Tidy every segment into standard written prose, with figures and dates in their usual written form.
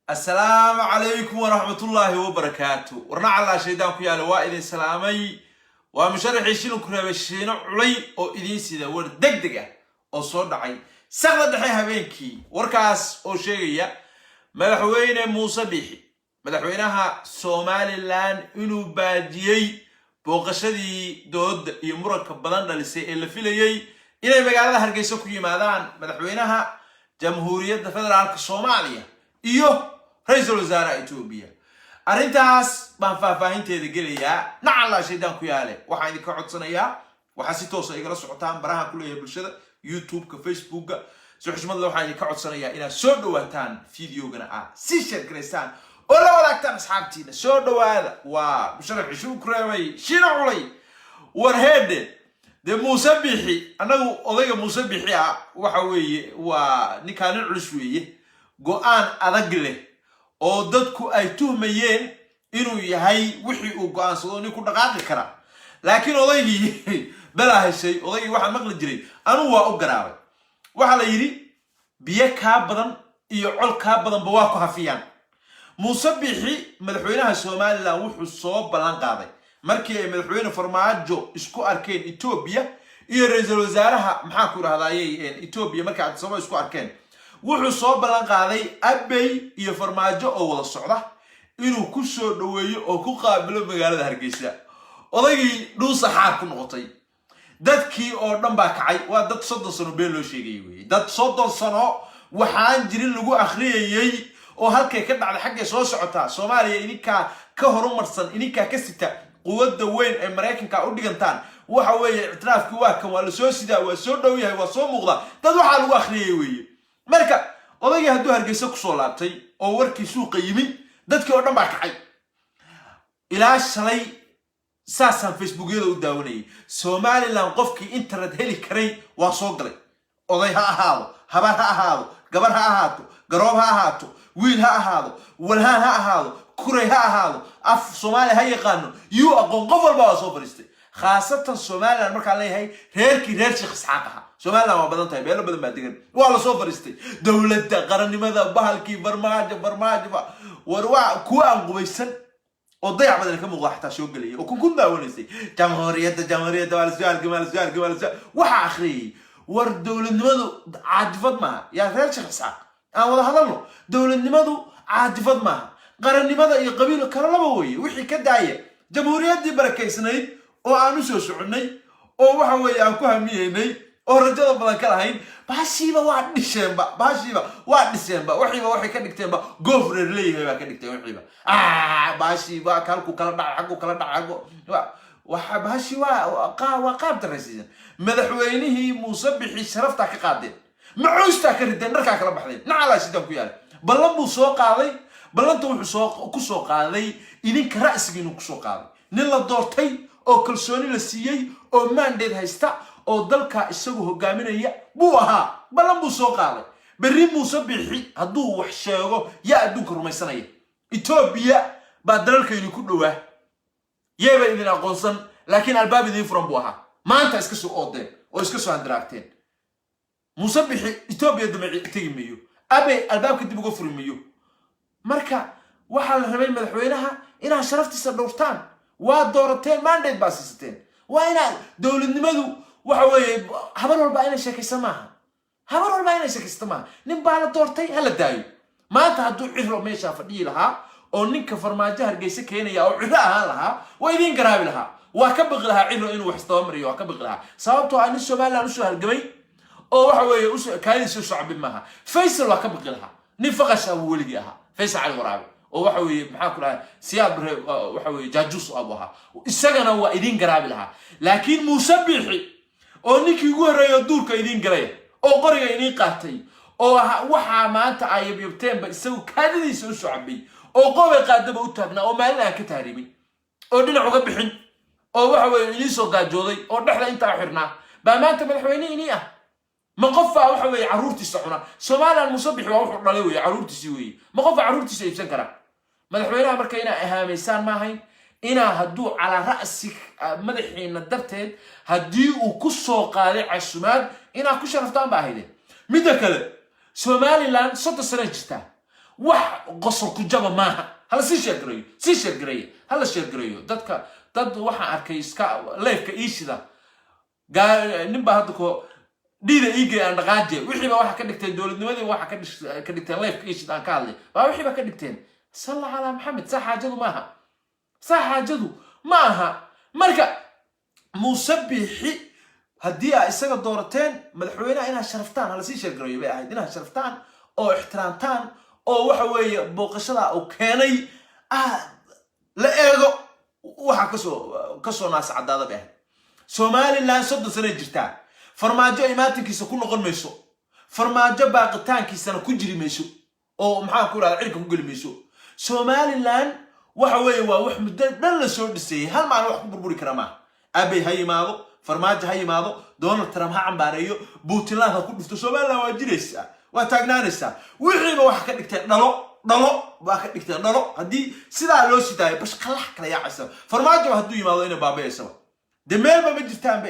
Asalaamu calaykum waraxmatullaahi wabarakaatu. Warna callaa shaydaan ku yaala, waa idin salaamay. Waa musharaxii shilinku reebay, Shiino Culay, oo idiin sida war deg deg ah oo soo dhacay saqda dhexe habeenkii. Warkaas oo sheegaya Madaxweyne Muuse Biixi, madaxweynaha Somalilan, inuu baajiyey booqashadii dooda iyo muranka badan dhalisay ee la filayey inay magaalada Hargeysa ku yimaadaan madaxweynaha Jamhuuriyadda Federaalka Soomaaliya iyo ra-iisul wasaaraha Etoobiya. Arrintaas baan faahfaahinteeda gelayaa. Nacallaa shaydaan ku yaale, waxaan idinka codsanayaa, waxaa si toosa igala socotaan baraha ku leeyahay bulshada, YouTube-ka, Facebooka. Si xushmad le waxaan idinka codsanayaa inaad soo dhawaataan, videogana aad sii share garaysaan oo la wadaagtaan asxaabtiina. Soo dhawaada, waa musharax xishuun ku reebay, Shiina Culay. Warheedhe dee, Muuse Bixi, annagu odayga Muuse Bixi ah waxa weeye waa ninkaa, nin culus weeye, go-aan adag leh oo dadku ay tuhmayeen inuu yahay wixii uu go-aansado nin ku dhaqaaqi kara. Laakiin odaygii balaa heshay. Odaygii waxaan maqli jiray, anugu waa u garaabay. Waxaa la yidhi biyo kaa badan iyo col kaa badanba waa ku hafiyaan. Muuse Bixi, madaxweynaha Somalilan, wuxuu soo ballan qaaday markii ay Madaxweyne Farmaajo isku arkeen Etoobiya iyo ra-iisul wasaaraha, maxaa ku idhahdayey, Etoobiya, markay Addis isku arkeen, wuxuu soo ballan qaaday Abey iyo Farmaajo oo wada socda inuu ku soo dhoweeyo oo ku qaabilo magaalada Hargeysa. Odaygii dhuusa xaar ku noqotay, dadkii oo dhan baa kacay. Waa dad 30 sano been loo sheegayay wey, dad 30 sano waxaan jirin lagu akhriyayey oo halkay ka dhacday, xaggay soo socotaa Soomaaliya, idinkaa ka horumarsan, idinkaa ka sita quwadda weyn ee Maraykanka u dhigantaan. Waxa weeye ictiraafkii waa kan, waa la soo sidaa, waa soo dhow yahay, waa soo muuqdaa. Dad waxaa lagu akhriyay weeye. Marka odaygii hadduu Hargeysa kusoo laabtay oo warkii suuqa yimi, dadkii oo dhan baa kacay. Ilaa shalay saasaan Facebookyada u daawanayay. Somalilan qofkii internet heli karay waa soo galay. Oday ha ahaado, habar ha ahaado, gabar ha ahaato, garoob ha ahaato, wiil ha ahaado, walhaan ha ahaado, kuray ha ahaado, af Soomaaliya ha yaqaano, yuu aqoon, qof walba waa soo fadhiistay. Khaasatan Somalilan markaan leeyahay, reerkii reer Sheekh Isxaaq ahaa. Somalilan waa badan tahay, meelo badan baa degan. Waa la soo fadhiistay. Dowladda, qarannimada, bahalkii, Farmaajo, Farmaajo. War waa kuwa aan qubaysan oo dayac badan ka muuqda xataa soo gelaya oo kunkun daawanaysay. Jamhuuriyadda, jamhuuriyadda waa lasoo halgamay, waa lasoo halgamay, waa lasoo waxaa akhriyay. War dowladnimadu caadifad maaha. Yaa reer Sheekh Isxaaq, aan wada hadalno. Dowladnimadu caadifad maaha. Qarannimada iyo qabiil kala laba weeye. Wixii ka daaya jamhuuriyaddii barakaysnayd oo aan u soo soconnay oo waxa weeye aan ku hamiyeynay oo rajada badan ka lahayn, baashiiba waa dhisheenba, baashiiba waa dhiseenba, waxiiba waxay ka dhigteenba goof reer leeyahay baa ka dhigteen wixiiba. Baashiiba halku kala dhac, xaggu kala dhac, xaggu waxa baashi waa qaab daraysiisan. Madaxweynihii Muuse Bixi sharaftaa ka qaadeen, macuustaa ka rideen, dharkaa kala baxdeen. Nacalaa sidaan ku yaala. Ballan buu soo qaaday. Ballanta wuxuu soo ku soo qaaday idinka ra'sigiinuu kusoo qaaday. Nin la doortay oo kalsooni la siiyey oo mandate haysta oo dalka isagu hogaaminaya buu ahaa. Ballan buu soo qaaday. Berri Muuse Bixi hadduu wax sheego, yaa adduunka rumaysanaya? Etoobiya baa dalalka idinku dhowaa, yeeba idin aqoonsan, laakiin albaab idiin furan buu ahaa. Maanta iska soo oodeen oo iska soo handiraagteen. Muuse Bixi Etoobiya dama tegi mayo, Abe albaabka dib uga furi mayo. Marka waxaa la rabay madaxweynaha inaad sharaftiisa dhowrtaan. Waa doorateen, mandate baa siisateen. Waa inaad dowladnimadu waxa weeye habar walba inay sheekaysa maaha, habar walba inay sheekaysta maaha. Nin baa la doortay, ha la daayo. Maanta hadduu Ciro meeshaa fadhiyi lahaa oo ninka Farmaajo Hargeysa keenaya oo Ciro ahaan lahaa, waa idiin garaabi lahaa. Waa ka baqi lahaa Ciro inuu wax isdabamariyo, waa ka baqi lahaa, sababtoo ah nin Somaliland usoo halgamay oo waxa weeye usoo kaadiisa usoo cabin maaha. Faysal waa ka baqi lahaa. Nin faqasha buu weligii ahaa, Faysal Cali Waraabe, oo waxa weeye, maxaa ku dhahay, Siyaad Bare waxa weeye jaajuus abu ahaa. Isagana waa idiin garaabi lahaa. Laakiin Muuse Biixi oo ninkii ugu horreeya duurka idiin galaya oo qoriga idiin qaatay oo waxaa maanta ay yabyabteenba isagu kaadadiisa usoo cabay oo qoobay qaadaba u taagnaa oo maalin aan ka tahriibin oo dhinac uga bixin oo waxa weeye idiin soo gaajooday oo dhexda intaa xirnaa baa maanta madaxweyne inii ah. Ma qof baa waxa weeye carruurtiisa cuna? Somaliland Muuse Bixi waa wuxuu dhalay weeye, carruurtiisii weeye. Ma qof baa carruurtiisa iibsan kara madaxweynaha? Marka inaa ahaamaysaan ma ahayn. Inaa hadduu calaa ra'si madaxiina darteed haddii uu ku soo qaaday casumaad, inaa ku sharaftaan ba ahaydeen. Midda kale, Somaliland 30 sana jirtaa. Wax qosol ku jaba maaha. Hala sii share gareeyo, sii share gareeya, hala share gareeyo. Dadka dad waxaan arkay iska live-ka iishida. Nin baa hadda ko dhiida iigay aan dhaqaaje. Wixii baa waxa ka dhigteen dowladnimadii, waxa ka dhigteen live-ka iishida aan ka hadlay baa wixii baa ka dhigteen. Salla calaa Maxamed. Saa xaajadu maaha, saa xaajadu ma aha. Marka Muuse Biixi haddii aa isaga doorateen madaxweynaha, inaad sharaftaan, hala sii share gareeyo bay ahayd, inaad sharaftaan oo ixtiraamtaan oo waxa weeye booqashada uu keenay la eego waxa kasoo naas caddaada bay ahayd. Somaliland 30 sanay jirtaa. Farmaajo imaatinkiisa ku noqon mayso, Farmaajo baaqitaankiisana ku jiri mayso, oo maxaan ku rahda cirka ku geli mayso. Somaliland waxa weeye waa wax muddo dhan la soo dhisayey. Hal maalin wax ku burburi kara maaha. Abey ha yimaado, Farmaajo ha yimaado, Donald Trump ha cambaareeyo, Puntland ha ku dhufto, Somaliland waa jiraysaa, waa taagnaanaysaa. Wixiiba waxa ka dhigteen dhalo, dhalo baa ka dhigteen dhalo. Haddii sidaa loo sidaayo, bashqalax kala yaacaysa. Farmaajo hadduu yimaado inay baabi'aysaba dee meelba ma jirtaanba.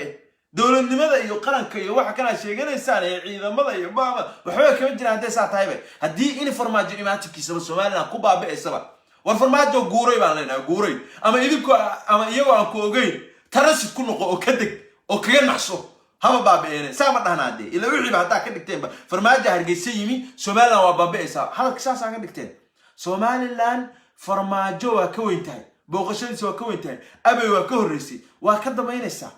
Dowladnimada iyo qaranka iyo waxa kanaa sheeganaysaan ee ciidamada iyo baaba waxba kama jiraan hadday saa tahayba. Haddii in Farmaajo imaatinkiisaba Somaliland ku baabi'aysaba, war Farmaajo guuray baan leenahay, guuray ama idinkoo ama iyagoo aan ku ogeyn tarasid ku noqo oo ka deg oo kaga nacso, haba baabi'eene. Saa ma dhahnaa dee? Ila wixiiba haddaa ka dhigteenba Farmaajo Hargeysa yimi, Somaliland waa baabi'aysaa. Hadalka saasaa ka dhigteen. Somaliland Farmaajo waa ka weyn tahay, booqashadiisa waa ka weyn tahay, Abey waa ka horreysay, waa ka dambaynaysaa.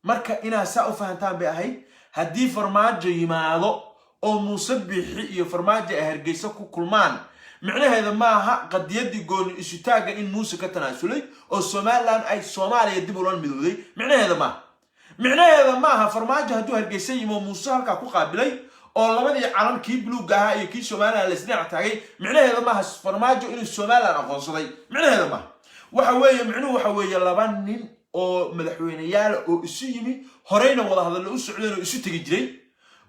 Marka inaad saa u fahantaan bay ahayd. Haddii Farmaajo yimaado oo Muuse Biixi iyo Farmaajo ay Hargeysa ku kulmaan, micnaheeda maaha qadiyadii gooni isutaagga in Muuse ka tanaasulay oo Somaliland ay Soomaaliya dib ula midowday. Micnaheeda maaha, micnaheeda maaha. Farmaajo hadduu Hargeysa yimi oo Muuse halkaa ku qaabilay oo labadii calan, kii buluugga ahaa iyo kii Somaliland, laisdhinac taagay, micnaheeda maaha Farmaajo inuu Somaliland aqoonsaday. Micnaheeda maaha. Waxa weeye micnuhu waxa weeye laba nin oo madaxweyneyaala oo isu yimi, horeyna wada hadallo u socdeen oo isu tegi jiray,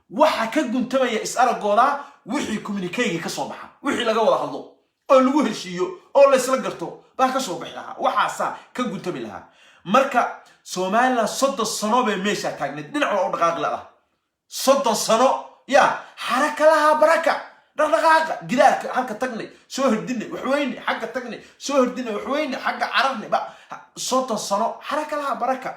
waxa ka guntamaya is araggooda wixii communique-ga ka soo baxa, wixii laga wada hadlo oo lagu heshiiyo oo laysla garto baa ka soo bixi lahaa, waxaasaa ka guntami lahaa. Marka Somaliland 30 sano bay meeshaa taagneed, dhinac waa u dhaqaaqi la'ah. 30 sano ya xaraka lahaa baraka dhaqdhaqaaqa gidaarka halka tagnay, soo hordinay, waxweyne xagga tagnay, soo hordinay, waxweyne xagga cararnay ba. 30 sano xaraka lahaa baraka.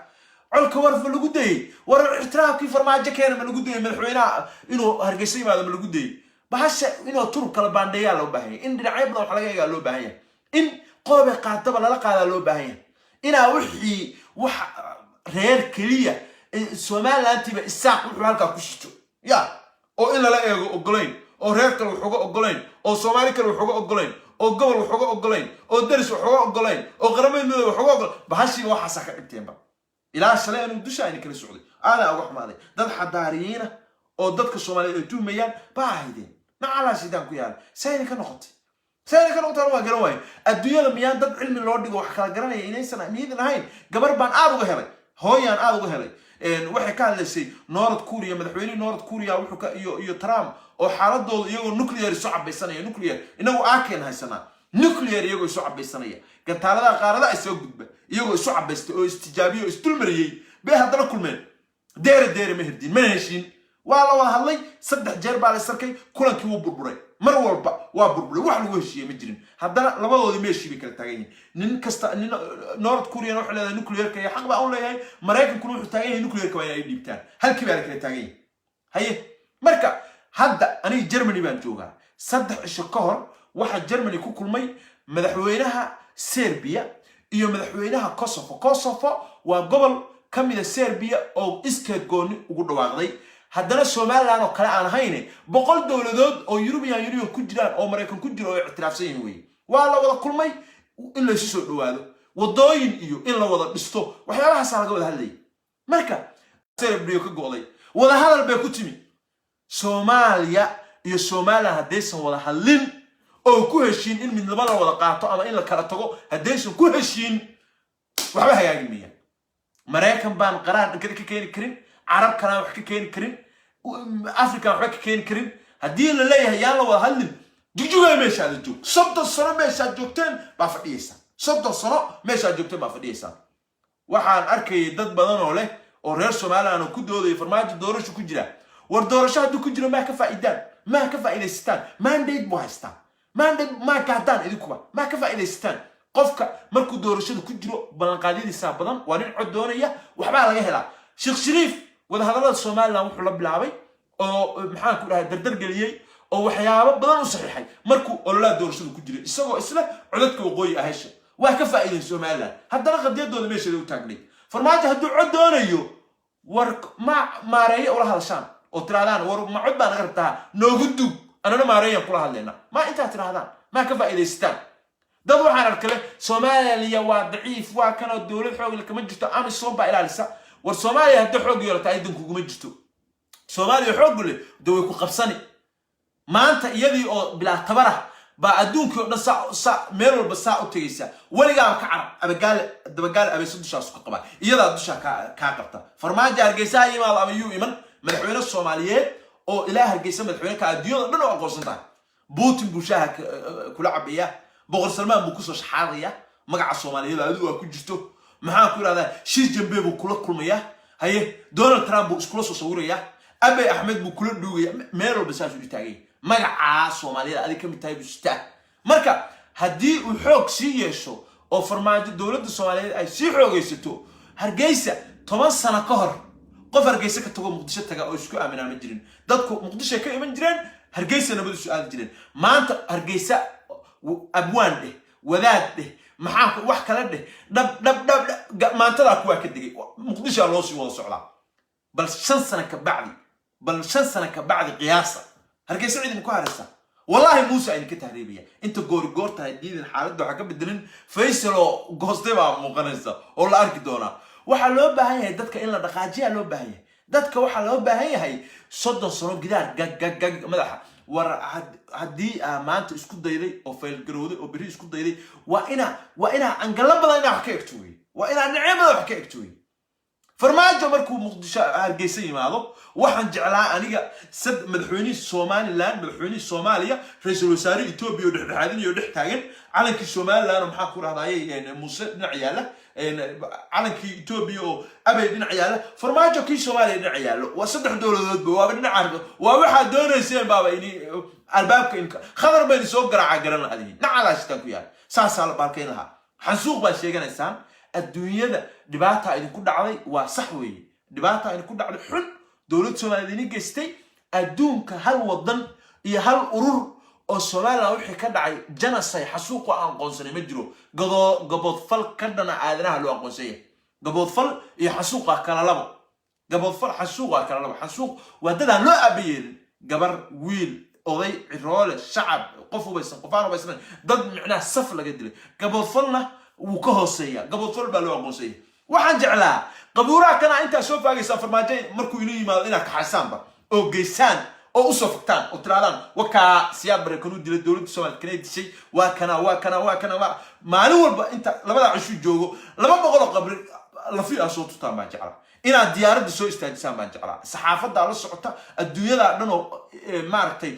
Colka war ma lagu dayey? War ictiraafkii Farmaajo keena ma lagu dayey? Madaxweynaha inuu Hargeysa yimaado ma lagu dayey? Bahasha inuu turub kala baandheeyaa loo baahan yahay, in dhinacyo badan wax laga eegaa loo baahan yahay, in qoobe qaadaba lala qaadaa loo baahan yahay, inaa wixii wax reer keliya Somalilantiiba Isaaq wuxuu halkaa ku shito ya oo in lala eego ogolayn, oo reer kale wax uga ogolayn, oo Soomaali kale wax uga ogolayn, oo gobol wax uga ogolayn, oo deris wax uga ogolayn, oo Qaramada Midoobe wax uga ogolayn. Bahashiiba waxaasaa ka dhigteenba. Ilaa shalay anigu dusha ayna kala socday, aadaa uga xumaaday. Dad xadaariyiina oo dadka Soomaaliyeed ay tuhmayaan baa ahaydeen. Nacalaa shidaan ku yaala. Sayna ka noqotay, sayna ka noqotay waa garan waayo. Adduunyada miyaan dad cilmi loo dhigo wax kala garanaya inaysan miyadin ahayn? Gabar baan aad uga helay, hooyaan aad uga helay. Waxay ka hadlaysay North Korea, madaxweynihii North Korea wuxuu ka iyo Trump oo xaaladooda iyagoo nuclear isu cabaysanaya. Nuclear inagu aakeen haysanaa, nuclear iyagoo isu cabaysanaya, gantaaladaha qaarada ay soo gudba iyagoo isu cabaystay oo istijaabiye oo isdulmariyey bay haddana kulmeen. Deere deere ma herdin, mana heshiin. Waa la wada hadlay, saddex jeer baa la isarkay, kulankii wuu burburay, mar walba waa burburay, wax lagu heshiiyey ma jirin. Haddana labadoodii meeshii bay kala taagan yihiin. Nin kasta nin North Korean wuxuu leedahay nuclearka iyo xaq baa u leeyahay, Maraykankuna wuxuu taagan yahay nuclearka waa in ay dhiibtaan. Halkii baa la kala taagan yihin. Haye, marka hadda aniga Germany baan joogaa. 3 cisho ka hor waxaa Germany ku kulmay madaxweynaha Serbia iyo madaxweynaha Kosovo. Kosovo waa gobol ka mida Serbia oo iskeed gooni ugu dhawaaqday. Haddana Somaliland oo kale aan ahayne, 100 dowladood oo European Union ku jiraan oo Maraykan ku jiro oo ictiraafsan yihin weye. Waa la wada kulmay in laysu soo dhawaado, wadooyin iyo in la wada dhisto, waxyaalahaasaa laga wada hadlayay. Marka Serbia ka go'day, wadahadal bay ku timi. Soomaaliya iyo Somaliland haddaysan wada hadlin oo ku heshiin in midnimo la wada qaato ama in la kala tago, haddaysan ku heshiin, waxba hagaagi mayaan. Maraykan baan qaraar dhankada ka keeni karin, Carab kalaan wax ka keeni karin, African waxba ka keeni karin. Haddii la leeyahay yaan la wada hadlin, jugjugay meeshaada joog. 30 sano meeshaad joogteen baa fadhiyaysaa, 30 sano meeshaad joogteen baa fadhiyaysaa. Waxaan arkayay dad badan oo leh oo reer Somaliland oo ku doodaya Farmaajo doorasho ku jira. War doorasho hadduu ku jiro maa ka faa'iidaan? Maa ka faa'iidaysataan? Mandate buu haystaa, mandate maa gaadaan idinkuba? Maa ka faa'iidaysataan? Qofka markuu doorashada ku jiro ballanqaadyadiisaa badan, waa nin cod doonaya, waxbaa laga helaa. Sheekh Shariif wadahadallada Somaliland wuxuu la bilaabay oo, maxaan ku dhahay, dardar geliyey oo waxyaabo badan u saxiixay markuu ololaha doorashada ku jiray, isagoo isla codadka waqooyi ahesha. Waa ka faa'iideen Somaliland, haddana qadiyadooda meesheeda u taagnayd. Farmaajo hadduu cod doonayo, war ma Maareeye ula hadashaan oo tirahdaan, "War ma cod baa naga rabtaa? Noogu dug, anana Maareeyaan kula hadlaynaa." Ma intaad tirahdaan maa ka faa'iidaysataan? Dad waxaan arkale, Soomaaliya waa daciif, waa kanoo dowlad xoog leh kama jirto, AMISOM baa ilaalisa. War Soomaaliya haddii xoog yeelata, ay dan kuguma jirto. Soomaaliya xoog leh de way ku qabsani. Maanta iyadii oo bilaa tabarah baa adduunkii oo dhan saa saa meel walba saa u tegaysa. Weligaaba ka carab abagaale dabagaale abayso dushaas ku qabaa, iyadaa dushaa kaa qabta. Farmaajo Hargeysa ha yimaado ama yuu iman, madaxweyne Soomaaliyeed oo ilaa Hargeysa madaxweyne ka, adduunyada dhan oo aqoonsan tahay. Putin buu shaaha kula cabaya, Boqor Salmaan buu kusoo shaxaadaya, magaca Soomaaliyeed adigu waa ku jirto. Maxaan ku idhahdaa, Xi Jinping buu kula kulmaya, haye, Donald Trump buu iskula soo sawiraya, Abiy Axmed buu kula dhuugaya, meel walba saasuu u taagay. Magacaa Soomaaliyada adig ka mid tahay buu sitaa. Marka haddii uu xoog sii yeesho oo Farmaajo dowladda Soomaaliyeed ay sii xoogaysato, Hargeysa 10 sano ka hor qof Hargeysa ka tago Muqdisho taga oo isku aaminaa ma jirin. Dadku Muqdishoy ka iman jireen, Hargeysa nabad isu aadi jireen. Maanta Hargeysa abwaan dheh, wadaad dheh, maxaa wax kale dheh, dhab dhab dhab dhab, maantadaa kuwaa ka degay, Muqdishoa loo sii wada socdaa. Bal 5 sano ka bacdi, bal 5 sano ka bacdi qiyaasa, Hargeysa ciidin ku haraysa? Wallaahi Muuse ayna ka tahriibaya inta goori goor tahay diidan. Xaaladda waxaa ka bedelin Faysal oo goostay baa muuqanaysa oo la arki doonaa. Waxaa loo baahan yahay dadka in la dhaqaajiyaa loo baahan yahay. Dadka waxaa loo baahan yahay 30 sano gidaar gag gag gag madaxa. War haddii aa maanta isku dayday oo faylgarowday oo berri isku dayday, waa inaa angalo badan inaa wax ka egto wey, waa inaa dhinacyo badan wax ka egto wey. Farmaajo markuu Muqdisho Hargeysa yimaado, waxaan jeclaa aniga sad madaxweynihii Somaliland, madaxweynihii Soomaaliya, ra-iisul wasaare Etoobiya oo dhexdhexaadinayo, dhex taagan, calankii Somaliland oo, maxaa ku rahdaayay, Muuse dhinac yaalla, calankii Etoobiya oo Abay dhinac yaalla, Farmaajo kii Soomaaliya dhinac yaallo. Waa saddex dowladoodba waaba dhinaca, waa waxaad doonayseen baaba ini albaabka in khadar bayni soo garaaca garan lahadiin nacalaashitaan ku yaal, saasaa la baalkayn lahaa. Xansuuq baad sheeganaysaan, adduunyada dhibaata idinku dhacday, waa sax weeye. Dhibaata idinku dhacday xun dowlad Soomaaliyeed idin geystay. Adduunka hal wadan iyo hal urur oo Somaliland wixii ka dhacay genocide, xasuuqo aan aqoonsanay ma jiro. Gaboodfal ka dhana aadanaha loo aqoonsanya. Gaboodfal iyo xasuuqa kala labo, gaboodfal xasuuqa kala labo. Xasuuq waa dadaan loo aabayeelin, gabar, wiil, oday, ciroole, shacab, qof hubaysan, qofaan hubaysan, dad micnaha saf laga dilay. Gaboodfalna wuu ka hooseeya, gaboodfal baa loo aqoonsanya. Waxaan jeclaa qabuuraha kana intaa soo faagaysaa, Farmaajo markuu inuu yimaado inaad kaxaysaanba oo geysaan oo usoo fogtaan oo tiraadaan, "Wakaa Siyaad Bare kanuu dilay, dowladda Soomaaliya kanay dishay, waa kana, waa kana, waa kana." Waa maalin walba inta labadaa cishuu joogo 200 oo qabri lafi ah soo tutaan baan jeclaa. Inaad diyaaradda soo istaajisaan baan jeclaa. Saxaafadaa la socota adduunyadaa dhan oo maaragtay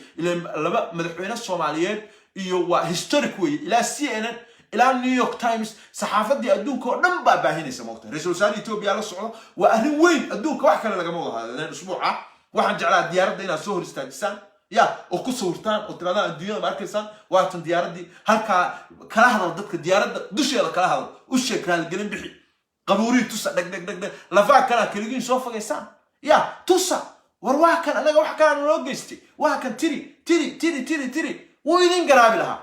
laba madaxweyne Soomaaliyeed iyo waa historic weeye. Ilaa CNN, ilaa New York Times, saxaafadii adduunka oo dhan baa baahinaysa moogta. Ra-iisul wasaare Etoobiya la socda, waa arrin weyn. Adduunka wax kale lagama wada hadleen usbuuca. Waxaan jeclaa diyaaradda inaad soo hor istaajisaan ya oo ku sawirtaan oo tiraadaan, "Adduunyada ma arkaysaan? Waatan diyaaraddii halkaa." Kala hadal dadka diyaaradda dusheeda, kala hadal, u sheeg, raaligelin bixi, qabuurihii tusa, dheg dheg dheg dheg, lafaa kalaa keligiin soo fogaysaan ya tusa. "War waa kan, anaga wax kalaa naloo geystay, waa kan." Tiri tiri tiri tiri tiri, wuu idin garaabi lahaa.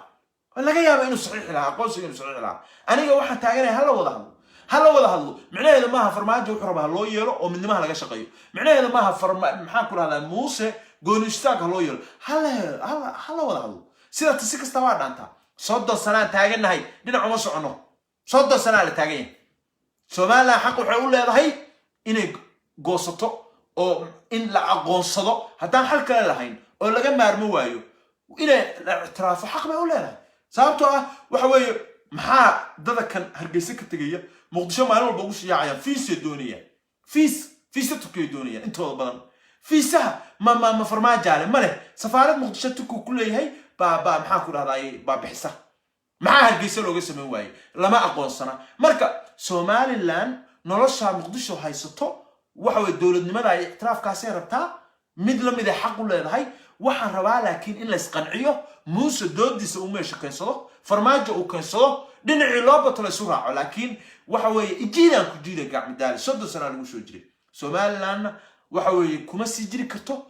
Laga yaaba inuu saxiixi lahaa aqoonsiga, inuu saxiixi lahaa. Aniga waxaan taaganaya hala wada hadlo, hala wada hadlo. Micnaheedu maaha Farmaajo wuxuu rabaa ha loo yeelo oo midnimaha laga shaqeeyo. Micnaheedu maaha farma, maxaan ku rahdaa, Muuse gooni istaag ha loo yeelo. Hala wada hadlo. Sida si kasta waa dhaantaa. 30 sanaan taagannahay, dhinac uma soconno. 30 sanaa la taagan yahay. Somaliland xaq waxay u leedahay inay goosato oo in la aqoonsado. Haddaan xal kale lahayn oo laga maarmo waayo, inay la ictiraafo xaq bay u leedahay. Sababtoo ah waxa weeye, maxaa dada kan Hargeysa ka tegaya Muqdisho maalin walba ugu shiyaacayaan? Fiisay doonayaan, fiisa Turkiya doonayaan intooda badan. Fiisaha ma Farmaajaale ma leh? Safaarad Muqdisho Turkiga ku leeyahay baa maxaa ku dhahdaay, baa bixisa. Maxaa Hargeysa looga samayn waayey? Lama aqoonsana. Marka Somaliland nolosha Muqdisho haysato waxa weye dowladnimada ay ictiraafkaasay rabtaa, mid la mid ay xaq u leedahay. Waxaan rabaa laakiin in laysqanciyo. Muuse doodiisa uu meesha keensado, Farmaajo uu keensado, dhinacii loo bato la isu raaco. Laakiin waxa weeye ijiidaan ku jiida gacmidaali. 30 sanaa lagu soo jiray. Somalilandna waxa weeye kuma sii jiri karto,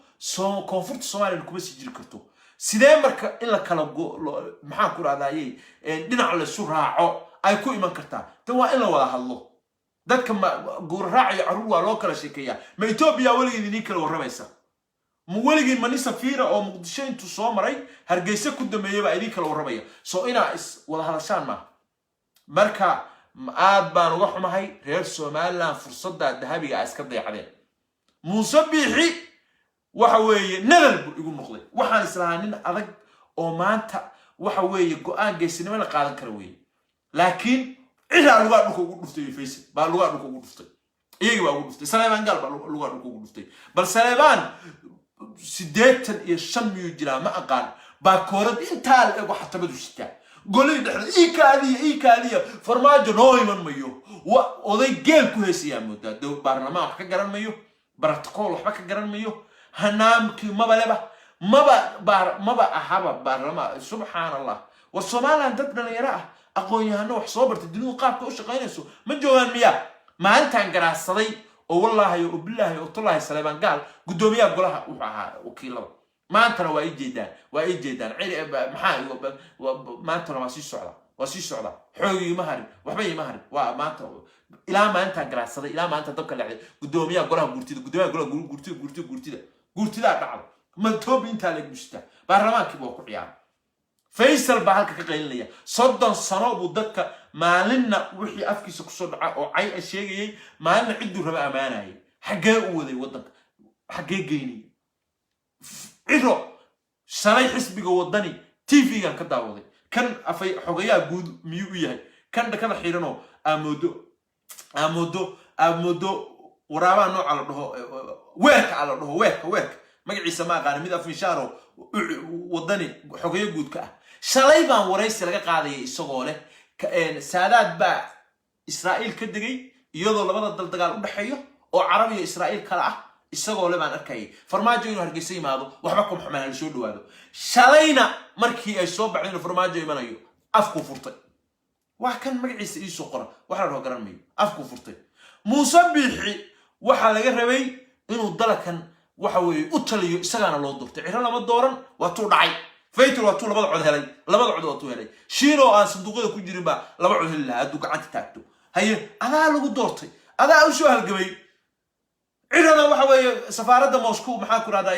koonfurta Soomaaliyana kuma sii jiri karto. Sidee marka in la kala maxaan ku rahdayey, dhinac laysu raaco ay ku iman kartaa? De waa in la wada hadlo. Dadka ma guuraraac iyo carruur waa loo kala sheekeeyaa? Ma Etoobiya weligeed idiin kala warramaysa? Ma weligiin ma nin safiira oo Muqdisho intuu soo maray Hargeysa ku dambeeyey baa idiin kala warramaya? So inaa is wada hadashaan maaha. Marka aad baan uga xumahay reer Somaliland fursadda dahabiga a iska dayacdeen. Muuse Biixi waxa weeye nadal buu igu noqday. Waxaan islahaa nin adag oo maanta waxa weeye go-aan geesinimo la qaadan kara weeye, laakiin ciraa lugaa dhulka ugu dhuftay. Faysal baa lugaa dhulka ugu dhuftay, iyagii baa ugu dhuftay, Saleebaan Gaal baa lugaa dhulka ugu dhuftay. Bal Saleebaan 85 miyuu jiraa? Ma aqaan. Baakoorad intaa la ego xatabadu sitaa, golihii dhexda ii kaadiya, ii kaadiya, Farmaajo noo iman mayo. Wa oday geel ku heesayaa moodaa. Dow baarlamaan wax ka garan mayo, protocol waxba ka garan mayo, hanaamkii mabaleba maba baar maba ahaba baarlamaan. Subxaan Allah! War Somaliland dad dhalinyaro ah, aqoon-yahano wax soo bartay, dunidu qaabka u shaqaynayso ma joogaan miyaa? Maalintaan garaadsaday oo wallaahi oo bilaahi oo tullaahi, Saleebaan Gaal guddoomiyaha golaha wuxuu ahaa wakiilada. Maantana waa ii jeedaan, waa ii jeedaan. Maxaa maantana waa sii socda, waa sii socda. Xoog iima harin, waxba iima harin. Waa maanta ilaa maalintaan garaadsaday, ilaa maalinta dabka dhacday, guddoomiyaha golaha guurtida, guddoomiyaha golaha guurtida, guurtida, guurtida, guurtidaa dhacda. Matoobi intaa la gushtaa, baarlamaankiiba waa ku ciyaaray. Faysal baa halka ka qaylinaya. 30 sano buu dadka maalinna wixii afkiisa kusoo dhaca oo cay a sheegayay, maalinna cidduu raba ammaanayay. Xaggee u waday waddanka? Xaggee geynayay? Ciro shalay xisbiga Wadani TV-gan ka daawaday. Kan afay xogayaha guud miyuu u yahay? Kan dhakada xiranoo aamoodo aamoodo aamoodo waraabaha nooca la dhaho weerka a la dhaho, weerka, weerka magaciisa ma aqaana, mid afinshaaro Wadani xogayo guudka ah. Shalay baan waraysi laga qaadaya isagoo leh Saadaad baa Israa'iil ka degay iyadoo labada dal dagaal u dhexeeyo oo Carab iyo Israa'iil kale ah. Isagoo le baan arkayay Farmaajo inuu Hargeysa yimaado waxba kuma xumaan, hala soo dhawaado. Shalayna markii ay soo baxday inuu Farmaajo imanayo, afkuu furtay. Waa kan magaciisa iisoo qora, wax la dhaho garan mayo. Afkuu furtay. Muuse Biixi waxaa laga rabay inuu dalakan waxa weeye u taliyo, isagaana loo doortay. Ciro lama dooran, waa tuu dhacay. Faytul waa tuu labada cod helay, labada cod waa tuu helay. Shiino aan sanduuqyada ku jirin baa laba cod heli lahaa hadduu gacanta taagto. Haye, adaa lagu doortay, adaa u soo halgamay. Cirana waxa weeye safaaradda Moscow, maxaan ku rahdaa,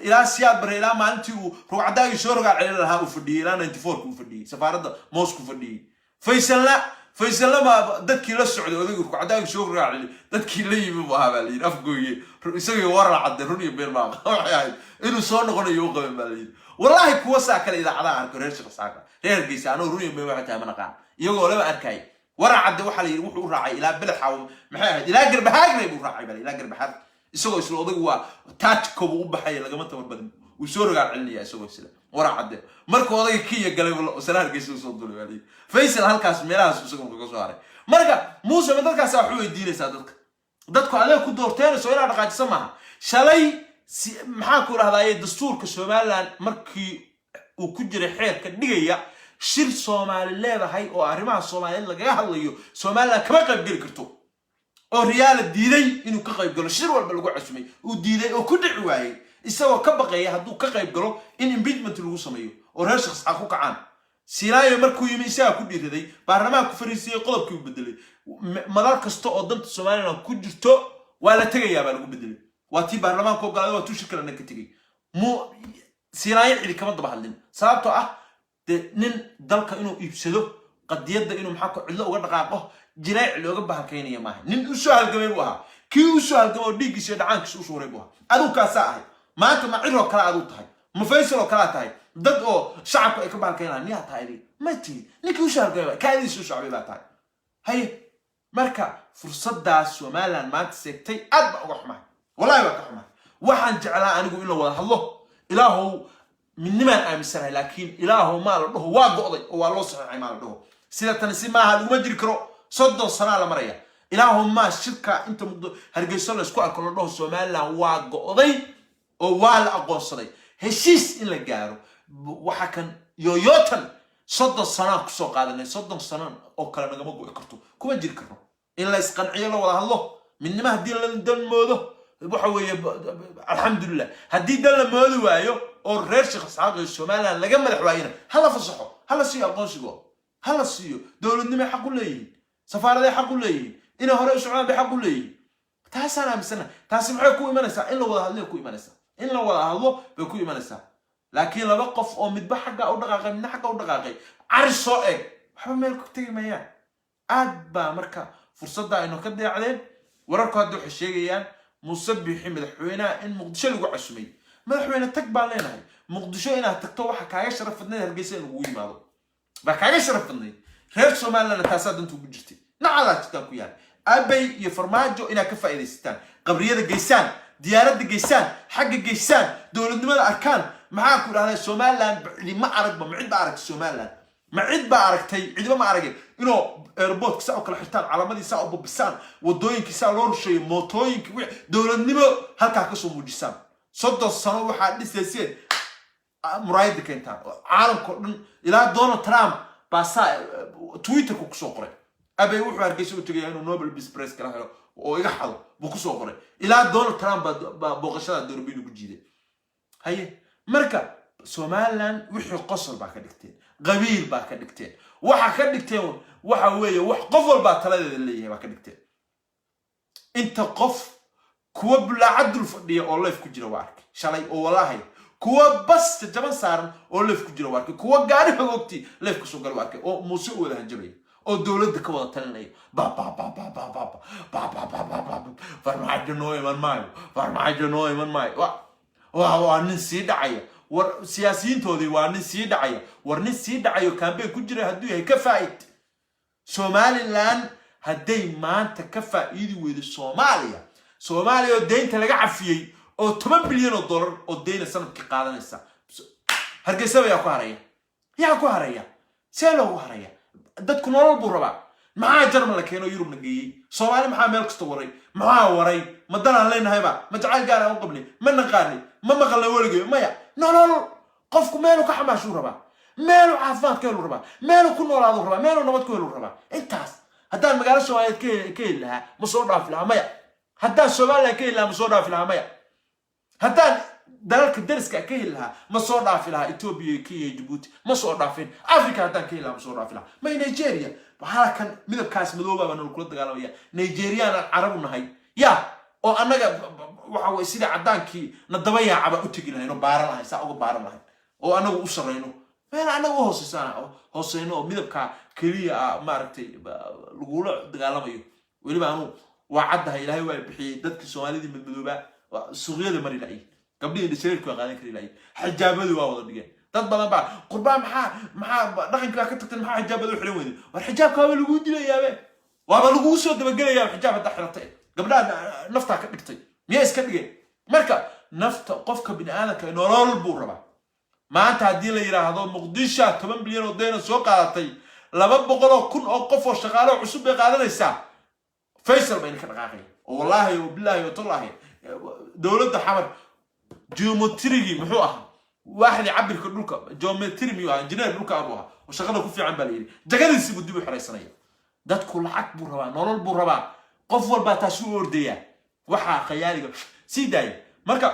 ilaa Siyaad Bare, ilaa maalintii uu rugcadaagii soo rogaa celin lahaa uu fadhiyey, ilaa 94-ka uu fadhiyey safaaradda Moscow fadhiyey. Faysalna, Faysalna ma dadkii la socday odaygii rugcadaagii soo rogaa celi dadkii la yimi buu ahaa baa la yidhi. Afgooye isagii warar cadde, run iyo been maa waxay ahayd inuu soo noqonayo u qaban baa la yidhi. Wallaahi kuwa saa kale idaacadaha arko, reer Shaqsaaka, reer Hargeysa, anoo run iyo been waxay tahay ma naqaan, iyagoo laba arkay. Warar cadde waxaa la yidhi wuxuu u raacay ilaa Belexaawo, maxay ahayd, ilaa Garbahaagre buu raacay baa, ilaa Garbahaag, isagoo isla odaygu waa taajko buu u baxaya, lagama tabar badin, wuu soo rogaal celinaya isagoo isla warar cadde. Markuu odayga Kenya galay sala Hargeysa usoo dulay baa la yidhi. Faysal halkaas meelahaas isagu kaga soo haray. Marka Muuse, ma dadkaas wax u weydiinaysaa? Dadka, dadku adeeg ku doorteenayso inaad dhaqaajisa maaha. Shalay maxaan ku rahdaye, dastuurka Somaliland markii uu ku jiray xeerka dhigaya shir Soomaali leedahay oo arrimaha Soomaaliyeed lagaga hadlayo, Somaliland kama qayb geli karto, oo Riyaala diiday inuu ka qayb galo shir walba lagu casumay, uu diiday oo ku dhici waayey, isagoo ka baqaya hadduu ka qayb galo in impeachment lagu sameeyo oo reer shakhsca ku kacaan. Silaayo markuu yimi isagaa ku dhiiraday, baarlamaanku fariisiyey, qodobkii u bedelay. Madal kasta oo danta Somaliland ku jirto waa la tegayaa baa lagu bedelay. Waa tii baarlamaanku ogolaaday, waa tuu shir kalena ka tegey. Mu Silaayo cidi kama daba hadlin, sababtoo ah dee nin dalka inuu iibsado, qadiyadda inuu maxaa ku cidlo uga dhaqaaqo, jileec looga bahalkaynaya maaha. Nin u soo halgamay buu ahaa, kii u soo halgamay oo dhiiggiisa iyo dhacaankiisa u shuuray buu ahaa. Aduu kaasaa ahay maanta. Ma Ciroo kale aduu tahay? Ma Faysal oo kalaa tahay? Dad oo shacabku ay ka bahalkaynayaan miyaa tahay adiga? Ma tihid. Ninkii u soo halgamay, kaadiisa u shacbay baa tahay. Haye, marka fursaddaas Somaliland maanta seegtay aad baan uga xumahay, wallahi baan ka xumahay. Waxaan jeclaa anigu in la wada hadlo. Ilaahow, midnimaan aaminsanahay, laakiin ilaahow maa la dhaho waa go'day oo waa loo saxiixay, maa la dhaho sida tani si maaha, laguma jiri karo. 30 sanaa la maraya. Ilaahow maa shirka inta Muddo Hargeyso laysku arko la dhaho Somaliland waa go'day oo waa la aqoonsaday. Heshiis in la gaaro waxa kan yoyotan 30 sanaan kusoo qaadanay, 30 sano oo kale nagama go'i karto, kuma jiri karno. In la isqanciyo, la wada hadlo, midnimo haddii la dan moodo, waxa weeye alxamdulilah. Haddii dan la moodi waayo oo reer Sheekh Isxaaq iyo Somaliland laga madax waayona, ha la fasaxo, ha la siiyo aqoonsigo, ha la siiyo dowladnimay xaq u leeyihiin, safaaraday xaq u leeyihiin, inay hore u socdaan bay xaq u leeyihiin. Taasaan aaminsana. Taasi maxay ku imanaysaa? In la wada hadlay ku imanaysaa, in la wada hadlo bay ku imanaysaa. Laakiin laba qof oo midba xagga u dhaqaaqay, midna xagga u dhaqaaqay, cari soo eg, waxba meel ku tegi mayaan. Aad baa marka fursadda aynu ka deecdeen. Wararku hadda waxay sheegayaan Muuse Biixi, madaxweynaha, in Muqdisho lagu casumay. Madaxweyne, tag baan leenahay. Muqdisho inaad tagto waxa kaaga sharaf badnayd Hargeysa in lagugu yimaado baa kaaga sharaf badnayd. Reer Somalilandna taasaa danta ugu jirtay. Nacalaa jirtaan ku yaal Abay iyo Farmaajo inaad ka faa'iidaysataan, qabriyada geysaan, diyaaradda geysaan, xagga geysaan, dowladnimada arkaan. Maxaa ku dhahday? Somaliland cidima aragba. Ma cid baa aragtay Somaliland? Ma cid baa aragtay? Cidiba ma aragay. Inuu airportka saa u kala xirtaan, calamadii saa u babisaan, wadooyinkii saa loo rusheeyo, mootooyinkii, dowladnimo halkaa kasoo muujisaan. 30 sano waxaad dhisayseen muraayada keentaan oo caalamka o dhan. Ilaa Donald Trump baa saa Twitterku kusoo qoray: "Abay wuxuu Hargeysa u tegaya inuu Nobel Peace Prize kala helo oo iga xado," buu kusoo qoray. Ilaa Donald Trump baa booqashada doorbiin ugu jiiday. Haye, marka Somaliland wixii qosol baa ka dhigteen, qabiil baa ka dhigteen, waxa ka dhigteen waxa weeye wax qof walbaa taladeeda leeyahay baa ka dhigteen. Inta qof kuwa bulaacad dul fadhiya oo live ku jira waa arkay shalay, oo walaahay kuwa bas jajaban saaran oo live ku jira waa arkay, kuwa gaari hogoogtii live kusoo gala waa arkay, oo Muuse u wada hanjabaya oo dowladda ka wada talinaya: ba ba ba ba ba ba ba ba ba ba ba ba, Farmaajo noo iman maayo, Farmaajo noo iman maayo, waa nin sii dhacaya. War siyaasiyiintoodii waa nin sii dhacaya. War nin sii dhacayo campaign ku jira hadduu yahay, ka faa'id. Somaliland hadday maanta ka faa'iidi weydo Soomaaliya, Soomaaliya oo deynta laga cafiyey oo 10 bilyan oo dollar oo deyna sanadkii qaadanaysa, Hargeysaba yaa ku haraya? Yaa ku haraya? See loogu haraya? Dadku nolol buu rabaa. Maxaa Jarmal la keeno, Yurubna geeyey? Soomaali maxaa meel kasta waray? Maxaa waray? Ma danaan leenahayba? Ma jacayl gaar aan u qabnay? Ma naqaanay? Ma maqalnay weligay? Maya. Nolol, qofku meeluu ka xamaashuu rabaa, meeluu caafimaad ka heluu rabaa, meeluu ku noolaaduu rabaa, meeluu nabad ku heluu rabaa. Intaas haddaan magaalo Soomaaliyeed ka heli lahaa, ma soo dhaafi lahaa? Maya. Haddaan Somaliland ka heli lahaa, ma soo dhaafi lahaa? Maya. Haddaan dalalka dariska ka heli lahaa, ma soo dhaafi lahaa? Ethiopia iyo Kenya iyo Jabuuti, ma soo dhaafin. Africa haddaan ka heli lahaa, ma soo dhaafi lahaa? May. Nigeria halkan midabkaas madooba baa nala kula dagaalamaya. Nigerian aan Carabu nahay ya, oo annaga waxa weye sida caddaankii na daba yaacaba u tegi lahayn oo baaran lahayn, saa uga baaran lahayn oo annagu u sarrayno, meel annaga u hooseysaan hooseyno oo midabka keliya ah maaragtay lagula dagaalamayo. Weliba anu waa caddahay, Ilaahay waa bixiyey. Dadkii Soomaalidii madmadoobaa suuqyada mari la'yihin, gabdhihii indhashareerki waa qaadan kari la'yihin, xijaabadii waa wada dhigeen. Dad badan baa qurbaa maxaa dhaqankii baa ka tagtan, maxaa xijaabada u xiran weyday? War xijaabka waaba laguu dilayaabe, waaba laguu soo dabagelayaa xijaab haddaa xiratay. Gabdhaha naftaa ka dhigtay miyaa iska dhigeen? Marka nafta qofka bini aadamka nolol buu rabaa. Maanta haddii la yidhaahdo Muqdisho 10 bilyan oo deyna soo qaadatay, 200,000 oo qof oo shaqaalo cusub bay qaadanaysaa, Faysal bayna ka dhaqaaqaya oo wallaahi oo bilaahi oo tallaahi. Dowladda Xamar geometrigii muxuu ahaa, waaxdii cabirka dhulka, geometry miyuu ahaa, engineer dhulka buu ahaa oo shaqada ku fiican baa la yidhi, jagadiisii buu dib u xiraysanaya. Dadku lacag buu rabaa, nolol buu rabaa, qof walbaa taasi u ordayaa. Waxaa khayaaliga sii daaya. Marka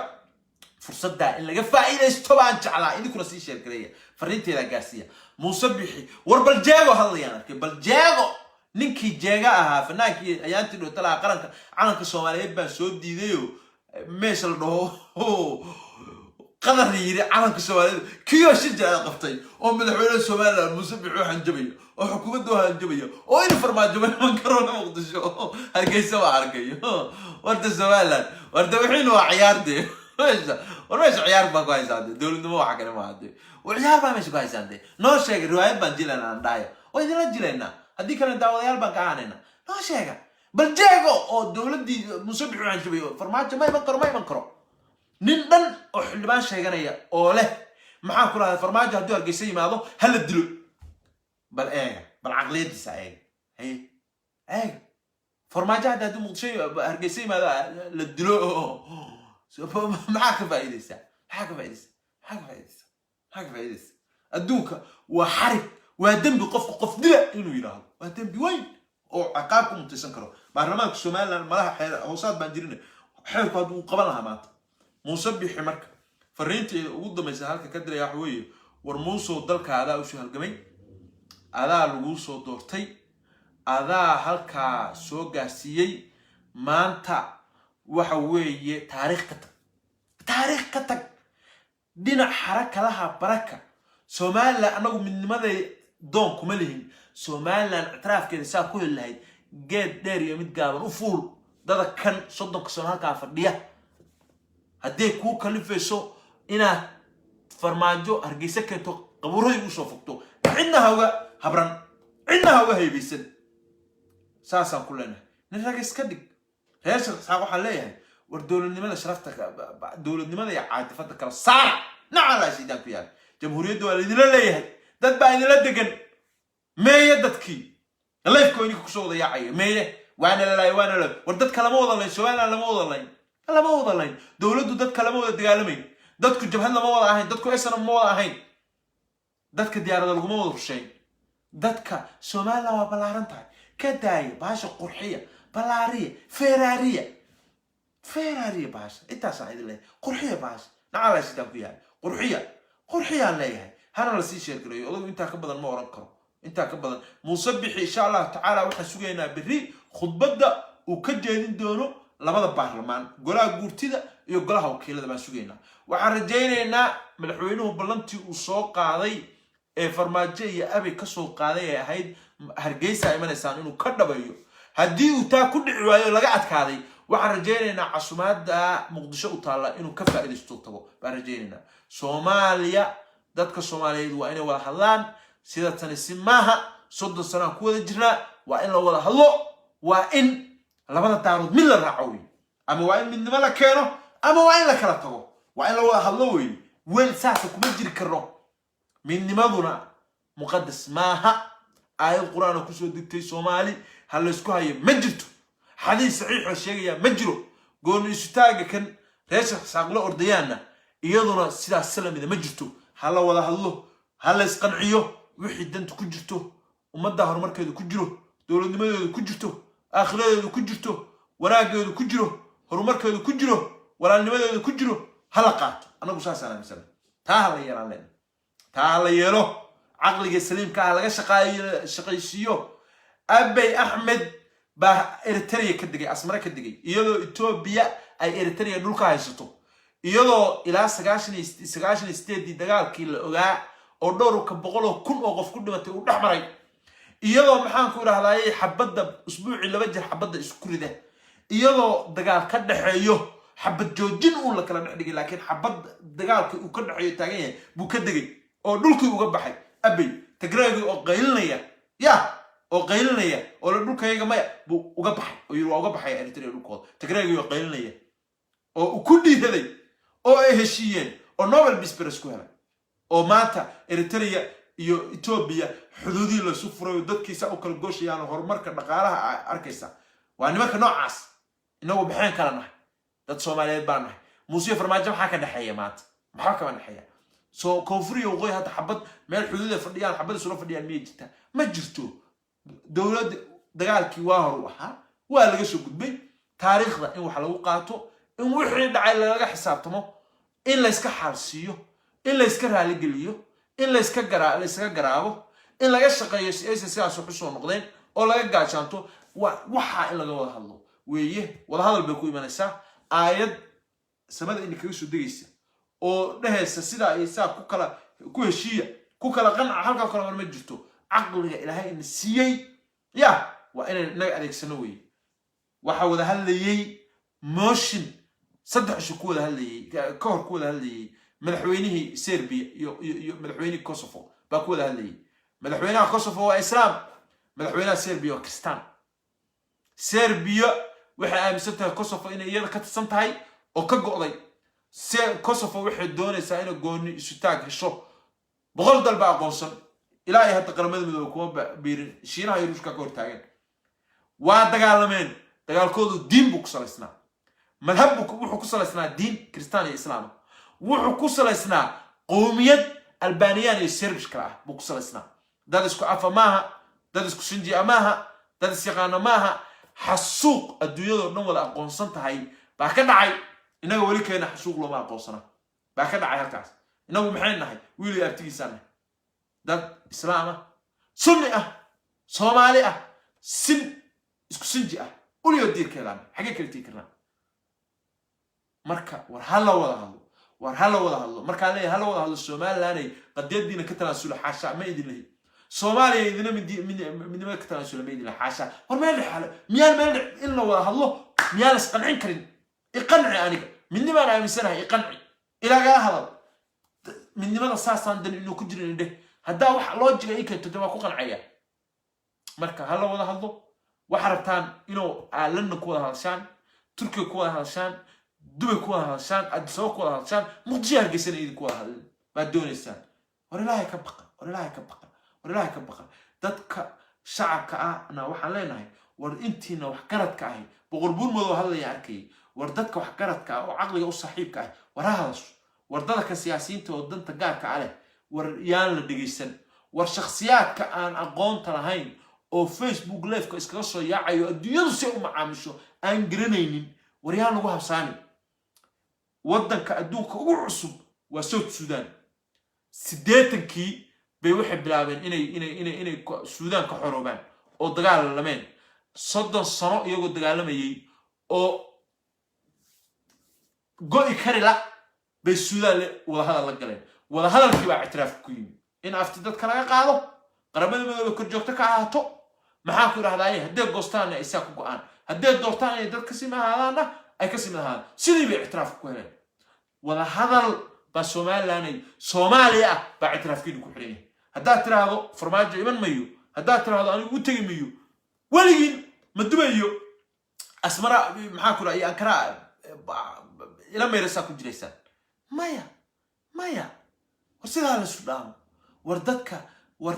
fursaddaa in laga faa'iidaysto baan jeclaa. Idinkuna sii share gareeya, fariinteeda gaarsiiya Muuse Bixi. War bal Jeego hadlayaan arkay, bal Jeego, ninkii Jeega ahaa, fanaankii ayaantii dhoota lahaa qaranka calanka Soomaaliyeed baan soo diidayo, meesha la dhaho Qadar yiri calanka Soomaaliyeed, kiyoo shir jiraad qabtay oo madaxweynaha Somaliland Muuse Bixi u hanjabaya oo xukuumadda u hanjabaya oo in Farmaajo ma iman karo Muqdisho, Hargeysa waa arkayo. Warta Somaliland, warta wixiina waa ciyaar dee. Meesha, war meesha ciyaar baa ku haysaan dee, dowladnimo waxa kale maaha dee, war ciyaar baa meesha ku haysaan dee. Noo sheega, riwaayad baan jilaynaa, aan dhahaya oo idinla jilaynaa, haddii kalena daawadayaal baan ka ahanayna. Noo sheega bal Jeego oo dowladdii Muuse Bixi u hanjabayo, Farmaajo ma iman karo, ma iman karo. Nin dhan oo xildhibaan sheeganaya oo leh, maxaan ku rahday, Farmaajo hadduu Hargeysa yimaado ha la dilo. Bal eega, bal caqliyadiisa eega. Haye, eega, Farmaajo hadda hadduu Muqdisho Hargeysa yimaado la dilo, maxaa ka faa'iidaysaa? Maxaa ka faa'iidaysaa? Maxaa ka faa'iidaysa? Maxaa ka faa'iidaysa? Adduunka waa xarig, waa dembi qofku qof dila inuu yidhaahdo, waa dembi weyn oo ciqaab ku mutaysan karo. Baarlamaanka Somaliland malaha xeer hoosaad baan jirin, xeerku hadduu uu qaban lahaa maanta Muuse Bixi. Marka fariinteeda ugu dambaysa halka ka diraya waxa weeye: war Muusow, dalka adaa usoo halgamay, adaa laguu soo doortay, adaa halkaa soo gaarsiiyey. Maanta waxa weeye taariikh ka tag, taariikh ka tag. Dhinac xarakalaha baraka Somaliland, annagu midnimaday doon kuma lihin. Somaliland ictiraafkeeda saa ku heli lahayd, geed dheer iyo mid gaaban u fuul. Dada kan 30-ka sano halkaa fadhiya, hadday kuu kalifayso inaad Farmaajo Hargeysa keento, qabuuradii usoo fogto, cidna ha uga habran, cidna ha uga haybaysan. Saasaan ku leenahay, nin rag iska dhig. Reer Sheekh Isxaaq waxaan leeyahay: war dowladnimada sharafta, dowladnimada iyo caatifada kala saara. Nacalaa shaydaan ku yaala. Jamhuuriyadda waa laydinla leeyahay, dad baa idinla degan. Meeye dadkii lifeka idinka kusoo wada yaacaya? Meeye? Waana lalaay, waana la. War dadka lama wada layn, Somaliland lama wada layn, lama wada layn. Dowladdu dadka lama wada dagaalamayn, dadku jabhad lama wada ahayn, dadku SNM ma wada ahayn, dadka diyaarada laguma wada rushayn. Dadka Somaliland waa ballaaran tahay, ka daaya baasha, qurxiya, ballaariya, feraariya, feraariya baasha. Intaasaan idin leeyahay: qurxiya baasha. Nacalaa sidaan ku yahay, qurxiya, qurxiyaan leeyahay. Hana lasii share gareeyo. Odagu intaa ka badan ma oran karo, intaa ka badan. Muuse Bixi, insha Allahu tacaala, waxaan sugaynaa berri khudbadda uu ka jeedin doono labada baarlamaan, golaha guurtida iyo golaha wakiilada baan sugaynaa. Waxaan rajaynaynaa madaxweynuhu ballantii uu soo qaaday ee Farmaajo iyo Abay kasoo qaaday ee ahayd "Hargeysa imanaysaan" inuu ka dhabayo. Haddii uu taa ku dhici waayo, laga adkaaday, waxaan rajaynaynaa casumaada Muqdisho u taalla inuu ka faa'iidaysto, tago baan rajaynaynaa. Soomaaliya, dadka Soomaaliyeed waa inay wada hadlaan. Sida tani si maaha, 30 sanaan ku wada jirnaa. Waa in la wada hadlo, waa in labada daarood mid la raaco wey. Ama waa in midnimo la keeno, ama waa in la kala tago. Waa in la wada hadlo wey. Wel saasa kuma jiri karno. Midnimaduna muqadas maaha. Aayad Qur-aan oo kusoo degtay Soomaali ha laysku hayo ma jirto. Xadiis saxiixoo sheegaya ma jiro. Gooni isutaaga kan reer Sheekh Saaqlo ordayaanna iyaduna sidaas salamida ma jirto. Ha la wada hadlo, ha la isqanciyo. Wixii danta ku jirto ummadda, horumarkeedu ku jiro, dowladnimadeedu ku jirto, aakhiradeedu ku jirto, wanaaggeedu ku jiro, horumarkeedu ku jiro, walaalnimadeedu ku jiro, ha la qaato. Annagu saasaan aaminsana. Taa ha la yeelaan leena, taa ha la yeelo. Caqliga saliimka ah laga shaqaysiiyo. Abay Axmed baa Eritrea ka degay, Asmare ka degay, iyadoo Etoobiya ay Eritrea dhulka haysato, iyadoo ilaa 98-dii dagaalkii la ogaa oo dhowrka boqoloo kun oo qof ku dhimatay uu dhex maray, iyadoo, maxaan ku idhahdaaye, xabadda usbuucii laba jeer xabadda isku rida, iyadoo dagaal ka dhexeeyo, xabad joojin uun la kala dhex dhigay, laakiin xabad dagaalkii uu ka dhexeeyo taagan yahay buu ka degay oo dhulkii uga baxay Abey. Tigraagii oo qaylinaya, ya oo qaylinaya oo la dhulkayaga maya buu uga baxay oo yiri waa uga baxaya Eritrea dhulkooda. Tigraagii oo qaylinaya oo uu ku dhiiraday oo ay heshiiyeen oo Nobel Peace Prize ku helay, oo maanta Eritrea iyo Etoobiya xuduudihii laysu furay oo dadkiisa u kala gooshayaan oo horumarka dhaqaalaha arkaysa. Waa nimanka noocaas. Inagu maxaan kala nahay? Dad Soomaaliyeed baan nahay. Muusiyo Farmaajo maxaa ka dhexeeya maanta? Maxaa kama dhexeeya? Soo koonfur iyo waqooyi hadda xabad meel xuduuda fadhiyaan, xabad isula fadhiyaan miyay jirtaa? Ma jirto. Dowladda dagaalkii waa hor u ahaa, waa laga soo gudbay. Taariikhda in wax lagu qaato, in wixii dhacay lagaga xisaabtamo, in layska xaalsiiyo, in layska raaligeliyo, in layska gara layskaga garaabo, in laga shaqeeyo si aysan sidaas wax usoo noqdeen oo laga gaashaanto, waa waxaa in laga wada hadlo weeye. Wadahadal bay ku imanaysaa. Aayad samada ina kaga soo degaysa oo dhehaysa sidaa iyo saa ku kala ku heshiiya, ku kala qanca, halkaa kala mar ma jirto. Caqliga Ilaahay ina siiyey ya waa inaynu inaga adeegsano weeye. Waxaa wada hadlayey motion 3 cisho ku wada hadlayey, ka hor ku wada hadlayey, madaxweynihii Serbia iyo madaxweynihii Kosovo baa ku wada hadlayey. Madaxweynaha Kosovo waa Islaam, madaxweynaha Serbia waa Kristaan. Serbia waxay aaminsan tahay Kosovo inay iyada ka tirsan tahay oo ka go'day. Kosovo waxay doonaysaa inay gooni isutaag hesho. 100 dal baa aqoonsan, ilaa iyo hadda Qaramada Midoobe kuma biirin. Shiinaha iyo Ruushka ka hortaagan. Waa dagaalameen. Dagaalkoodu diin buu ku salaysnaa, madhab buu wuxuu ku salaysnaa, diin Kristaan iyo Islaam wuxuu ku salaysnaa. Qowmiyad Albaniyaan iyo Serbish kale ah buu ku salaysnaa. Dad isku afa maaha, dad isku sinji'a maaha, dad isyaqaana maaha. Xasuuq adduunyadoo dhan wada aqoonsan tahay baa ka dhacay. Innaga weli keena xasuuq looma aqoonsana baa ka dhacay halkaas. Innagu maxay nahay? Wiil iyo abtigiisaan nahay, dad Islaam ah, Sunni ah, Soomaali ah, sin isku sinji ah, uliyo diirkeedaan. Xaggee kala tegi karnaa? Marka war ha la wada hadlo, war ha la wada hadlo. Markaan leeyahay ha la wada hadlo, Somalilanay qadiyadiina ka tanaasula, xaasha, ma idin lehi. Soomaaliya idina midnimada ka tanaasula, ma idin lehi, xaasha. War meel dhex miyaan meel dhex in la wada hadlo? Miyaan is qancin karin? Iqanci aniga, midnimaan aaminsanahay, iqanci, ilagala hadal midnimada. Saasaan dan inuu ku jirin indheh. Haddaa wax loojiga ii keento, de waa ku qancaya. Marka ha la wada hadlo. Waxaa rabtaan inuu London ku wada hadashaan, Turkiga ku wada hadashaan, Dubay ku wada hadashaan, Addis Ababa ku wada hadashaan, Muqdisho, Hargeysana idinku wada hadlin baad doonaysaan. War Ilaahay ka baqa, war Ilaahay ka baqa, war Ilaahay ka baqa. Dadka shacabka ahna waxaan leenahay, war intiina waxgaradka ahi, Boqor Buur Madow hadlaya arkayay. War dadka waxgaradka ah oo caqliga u saaxiibka ah, war ha hadasho. War dadka siyaasiyiinta oo danta gaarka ah leh, war yaan la dhegaysan. War shakhsiyaadka aan aqoonta lahayn oo Facebook live-ka iskaga soo yaacayo, adduunyadu si u macaamisho aan garanaynin, war yaan lagu habsaamin. Waddanka adduunka ugu cusub waa South Sudan. 80-kii bay waxay bilaabeen inay Suudaan ka xoroobaan oo dagaal lameen. 30 sano iyagoo dagaalamayay oo go'i kari la bay Suudaan wadahadal la galeen. Wadahadalkii baa ictiraafka ku yimi, in afti dadka laga qaado, Qaramada Midoobe korjoogto ka ahaato. Maxaan ku idhahdaaye, hadday goostaanna ay saa ku go'aan, hadday doortaan inay dad kasii mid ahaadaanna ay kasii mid ahaadaan. Sidii bay ictiraafka ku heleen. Wadahadal baa Somalilanay Soomaaliya ah baa ictiraafkiinu ku xiran yahay. Haddaad tiraahdo Farmaajo iman mayo, haddaad tiraahdo anigu u tegi mayo, weligiin ma dubayo, Asmara, maxaa ku dhaha, iyo Ankara ila meerasaa ku jiraysaan. Maya, maya, war sidaa laysu dhaamo. War dadka, war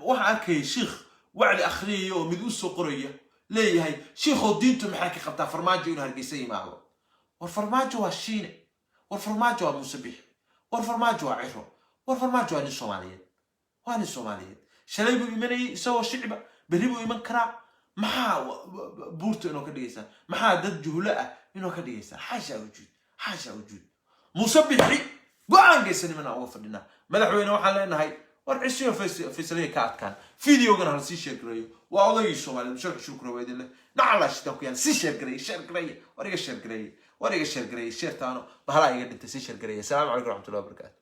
waxaan arkayay shiikh wacdi akhriyaya oo mid u soo qoraya leeyahay: "Shiikhoo, diintu maxay ka qabtaa Farmaajo inuu Hargeysa yimaado?" War Farmaajo waa Shiine, war Farmaajo waa Muuse Bixi, war Farmaajo waa Ciro, war Farmaajo waa nin Soomaaliyeed, waa nin Soomaaliyeed. Shalay buu imanayay isagoo shicba, berri buu iman karaa. Maxaa buurta inoo ka dhigaysaan? Maxaa dad juhlo ah inoo ka dhigaysaan? Xaasha wujuud, xaasha wujuud. Muuse Bixi go-aan geysanimana uga fadhinaa. Madaxweyne waxaan leenahay, war cisiyo Faysaliya ka adkaan. Videogana hala sii share gareeyo. Waa odaygii Soomaaliyeed, musharka shukra waa idin leh. Nacalaa shitaan ku yaal. Sii share gareeye, share gareeye, war iga share gareeye, war iga share gareeye. Share-taano bahalaa iga dhintay, sii share gareeye. Asalaamu calaykum raxmatullahi wabarakaatu.